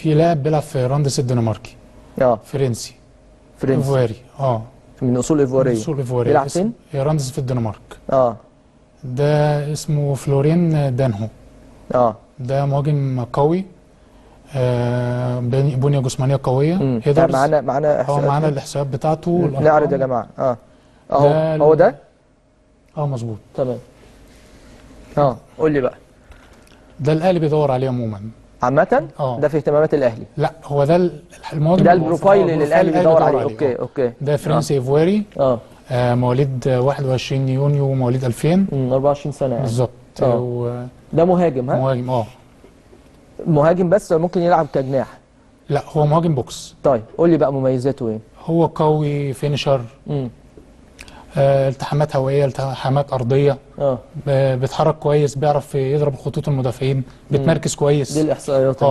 في لاعب بيلعب في راندس الدنماركي. فرنسي. فرنسي. ايفواري. من اصول ايفواريه. من اصول ايفواريه. بيلعب فين؟ راندس في الدنمارك. ده اسمه فلورين دانهو. ده مهاجم قوي، بنية جسمانية قوية. headers. معانا احصائيات. معانا الاحصائيات بتاعته. نعرض يا جماعة. اهو هو ده؟ مظبوط. تمام. قول لي بقى. ده الاهلي بيدور عليه عموما. عامة؟ ده في اهتمامات الاهلي؟ لا، هو ده المهاجم، ده ال profile اللي الاهلي بيدور عليه. okay okay. ده فرنسي ايفواري. مواليد 21 يونيو مواليد 2000. 24 سنة يعني. بالظبط. ده مهاجم. ها؟ مهاجم. مهاجم بس ممكن يلعب كجناح؟ لا، هو مهاجم box. طيب قول لي بقى مميزاته ايه؟ هو قوي، finisher، التحامات هوائية، التحامات ارضية، بيتحرك كويس، بيعرف يضرب خطوط المدافعين، بيتمركز كويس. دي الاحصائيات.